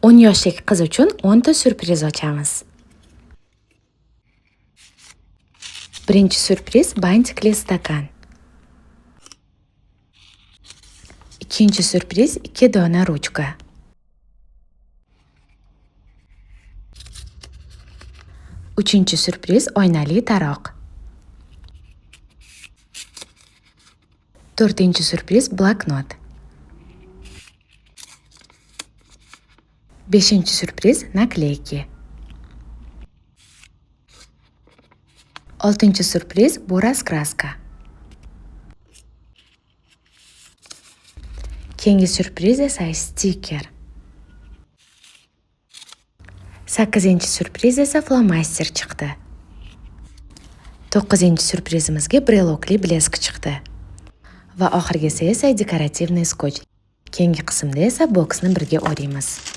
10 yoshlik qiz uchun 10 ta syurpriz ochamiz. Birinchi syurpriz bantikli stakan. Ikkinchi syurpriz 2 dona ruchka. Uchinchi syurpriz oynali taroq. To'rtinchi syurpriz bloknot. Beshinchi syurpriz nakleyki. Oltinchi syurpriz bu raskraska. Keyingi syurpriz esa stiker. Sakkizinchi syurpriz esa flomaster chiqdi. To'qqizinchi syurprizimizga brelokli blesk chiqdi. Va oxirgisi esa dekorativniy skotch. Keyingi qismda esa boksni birga o'raymiz.